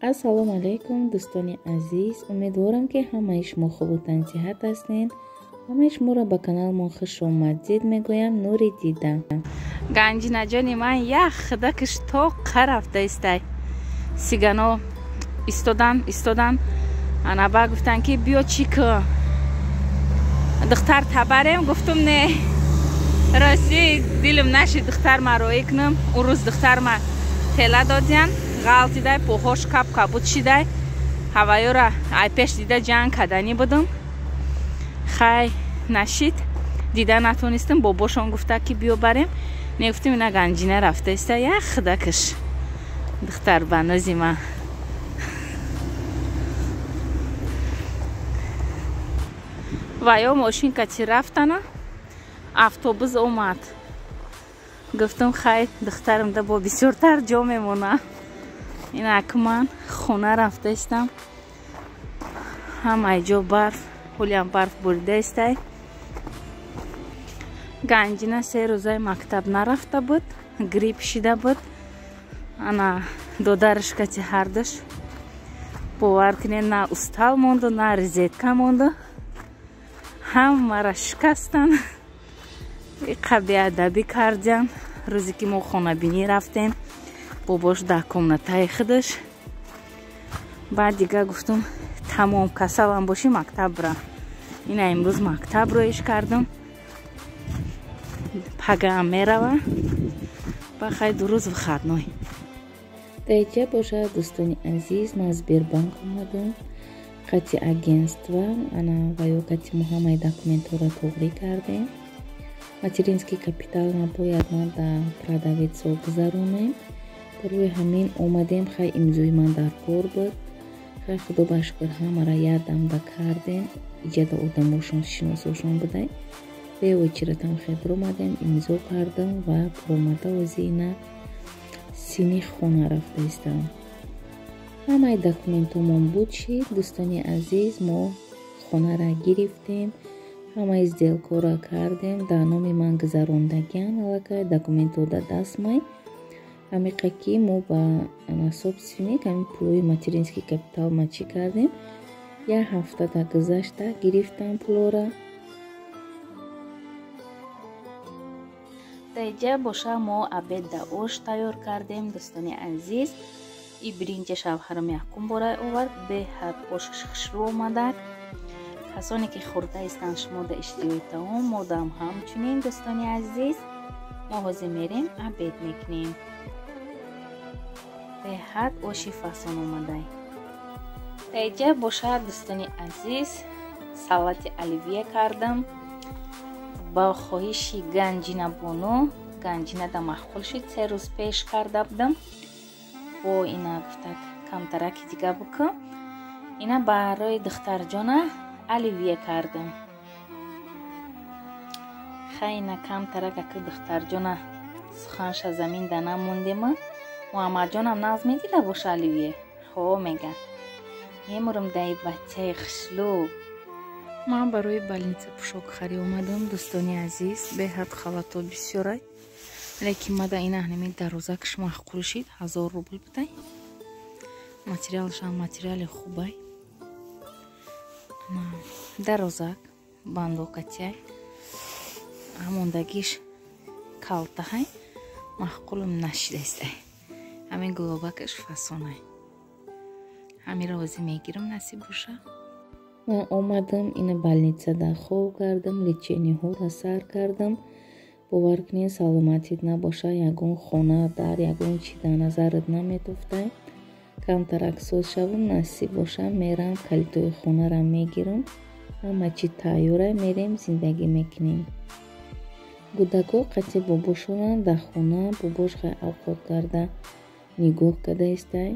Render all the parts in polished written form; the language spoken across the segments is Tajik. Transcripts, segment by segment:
Ассалому алайкум, дӯстони азиз. Умедворам, ки ҳамаи шумо хубу тансиҳат ҳастед. Ҳамаи шуморо ба каналмон хуш омадид мегӯям. Нури дида. Ганҷинаҷони ман як худакиш тоқа рафта истай. Сигано истодан, истодан. Анаба гуфтан, ки биё чӣ ку? Духтар табарем, гуфтум не. Рости дилим нашид духтар ма роӣ кунам. Он рӯз духтар ма тела додиян. Ғалтидай, поҳош кап кабуд шидай. Ҳаваёра ай пеш дида ҷанг каданӣ будум. Хай нашид, дида натонистам. Бобошон гуфта, ки биё барем. Не, гуфтим, ина Ганҷина рафта иста, як худакаш. Духтар банози ман. Ва ё мошин кати рафтана, автобус омад. Гуфтам, хай, духтарам да бо бисёртар ҷо мемона. Инак ман хона рафта истам. Ҳамаи ҷо барф, ҳолиам барф бурида истай. Ганҷина 3 рӯзаи мактаб нарафта буд, грипп шида буд. Ана додараш кати ҳардуш, бовар кунед, на устал монду, на розетка монду. Ҳамаро шикастан, иқа беадабӣ кардян. Рӯзе ки мо хонабинӣ рафтем, бобош дар комнатаи худаш. Баъд дига гуфтум, тамом, касалам бошӣ, мактаб бира. Ина имрӯз мактаб роиш кардам, пагаам мерава. Ба хай, 2 рӯз выходной. Дар бошад, дӯстони азиз, ман Сбербанк омадам қати агентства. Ана ва ё кати мо ҳамаи документҳоро туғрӣ кардем. Материнский капитал бояд ман дар продавецҳо гузаронем. Барои ҳамин омадем. Хай, имзои ман дар кор буд. Хай, худо ба шукр, ҳамаро якдамда кардем. Иҷада одамошон шиносошон будай. Беочиратам хай биромадем, имзо кардам ва биромада озина сини хона рафта истам. Ҳамаи документҳомон буд шид. Дӯстони азиз, мо хонара гирифтем, ҳамаи сделкаро кардем, дар номи ман гузарондагиан, аллакай документҳо дар дастмай. Ҳамиқа ки мо ба собственник ҳамин пулои материнский капитал ма чӣ кардем, як ҳафта дар гузашта гирифтам пулора. Даиҷа боша мо обед да ош тайёр кардем, дӯстони азиз. И биринҷа шавҳарам якум бора овард, беҳад ошаш хушрӯ омадак. Касоне ки хӯрда истанд, шумо да иштиҳои таом, модам ҳамчунин. Дӯстони азиз, мо ҳозир мерем, обед мекунем. Беҳад оши фасон омадай. Даиҷа бошад, дӯстони азиз, салати оливье кардам ба хоҳиши Ганҷина бону. Ганҷина да маъқул шуд. 3 рӯз пеш карда будам, бо ина гуфтак, камтараки дига букун. Ина барои духтарҷона оливье кардам. Хай, ина камтарак аку духтарҷона суханша замин да намондема. Муҳаммадҷонам нағз медида боша оливье. Хо, мега, мемурам даи бачаи хишлу. Ман барои больница пӯшок харӣ омадам, дӯстони азиз. Беҳад халато бисёрай, лекин мада ина ҳамин дарозакш маъқул шид. 1000 рубл будай. Материалшам материали хубай, дарозак бандокатяй, ҳамондагиш калтаҳай, маъқулам нашидаистай. Ҳамин гулобакаш фасонай, ҳаминро ҳозир мегирам, насиб боша. Ман омадам, ина больницада хоб кардам, лечениҳоро сар кардам. Бовар кунед, саломатит набоша, ягон хона дар ягон чи дар назарат наметофтай. Камтарак соз шавам, насиб боша, мерам, калитои хонаро мегирам. Ҳама чи тайёра, мерем, зиндагӣ мекунем. Кӯдако қати бобошонанд дар хона. Бобош хай авқот карда нигоҳ карда истай.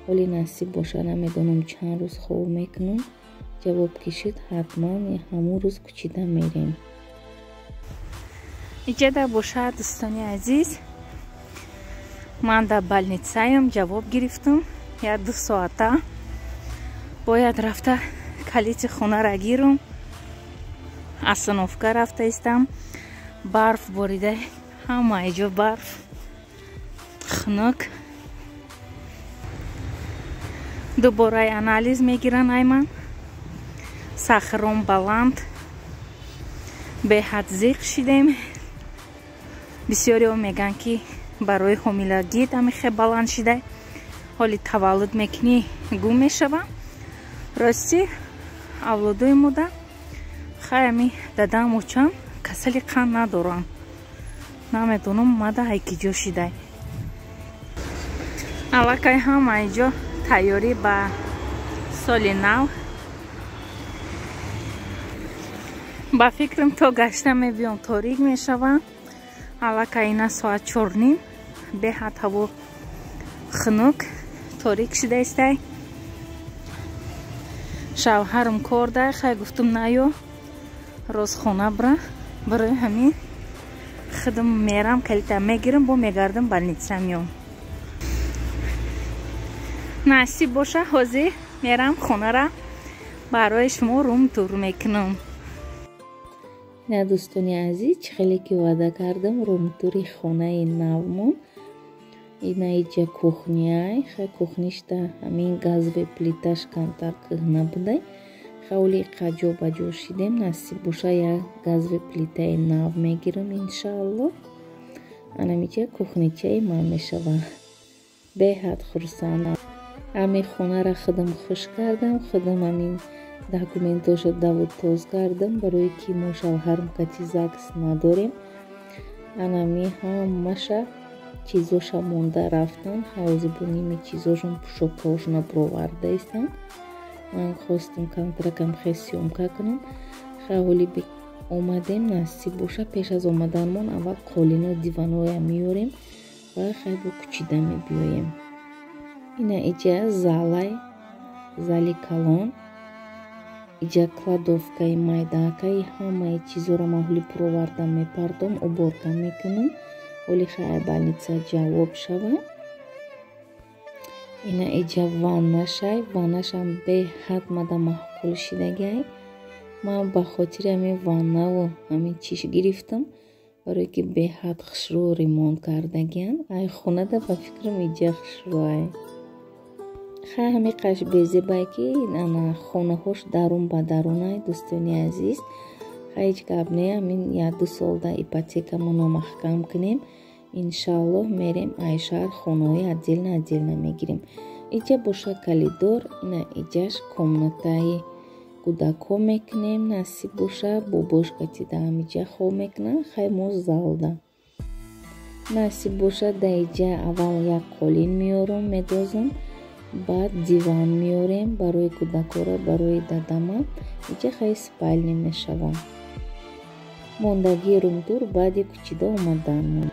Ҳоли насиб боша, намедонам чанд рӯз хоб мекунам. Ҷавоб кишид, ҳатман ҳамун рӯз кӯчида мерем. Иҷада бошад, дӯстони азиз, ман дар больницаям, ҷавоб гирифтам. Як 2 соата бояд рафта калити хонара гирам. Остановка рафта истам. Барф борида, ҳамаи ҷо барф, хунук. Дубораи анализ мегиранд ай ман. Сахаром баланд. Беҳад зиқ шидем. Бисёриҳо мегӯянд, ки барои ҳомилагӣ амихе баланд шидай. Ҳоли таваллуд мекунӣ, гум мешава. Ростӣ, авлодои мода хай ами дадам, очам касали қанд надоранд. Намедонам, мада ай киҷо шидай. Аллакай ҳама иҷо тайёрӣ ба соли нав. Ба фикрам, то гашта мебиём, торик мешава. Аллакай ина соат 4:30, беҳад ҳаво хунук, торик шидаистай. Шавҳарам кор дай, хай гуфтум, наё, розхона бира. Барои ҳамин худам мерам, калита мегирам, бо мегардам, больница меём. Насиб боша, ҳозир мерам, хонара барои шумо рум-тур мекунам. Ина, дӯстони азиз, чӣ хеле ки ваъда кардам, рум-тури хонаи навмон. Ина иҷа кухняй. Хай, кухништа ҳамин газовый плиташ камтар кӯҳна будай. Хавли қа ҷо ба ҷо шидем. Насиб боша, як газовый плитаи нав мегирам, иншаалло. Анамиҷа кухничаи ман мешава. Беҳад хурсандам. Ҳамин хонара худам хуш кардам, худам ҳамин документоша даву тоз кардам, барое ки мо шавҳарам кати ЗАГС надорем. Анами ҳамаша чизоша монда рафтан. Ҳавзи бо ними чизошон, пӯшокҳошона бироварда истанд. Ман хостам камтаракам хе съёмка кунам. Ҳоли омадем, насиб боша, пеш аз омаданмон аввал қолино, диваноя меёрем ва хай бо кучида мебиёем. Ина иҷа залай, зали калон. Иҷа кладовкаи майдаакаи. Ҳамаи чизоро ман ҳоли бироварда мепардом, уборка мекунам. Ҳоли хай больница ҷавоб шава. Ина иҷа ваннашай. Ваннашам беҳад мада маъқул шидагиай. Ман ба хотири ҳамин ваннаву ҳамин чиш гирифтам, барое ки беҳад хушрӯ ремонт кардагиан. Ай хонада, ба фикрам, иҷа хушрӯай. Хай, ҳамин қаш безебай, ки ана хонаҳош дарун ба дарунай, дӯстони азиз. Хай, ҳеҷ гап не, ҳамин як-ду солда ипотекамонро маҳкам кунем, иншааллоҳ, мерем ай шаҳр, хонаҳои отдельно отдельно мегирем. Иҷа боша коридор. Ина иҷаш комнатаи кӯдакҳо мекунем, насиб боша. Бобош катида ҳамиҷа хоб мекунанд, хай мо залда. Насиб боша, да иҷа аввал як қолин меёрам, медозам, баъд диван меёрем барои кӯдакҳоро, барои дадама. Иҷа хай спальня мешава. Мондагии рум-тур баъди кучида омаданмон.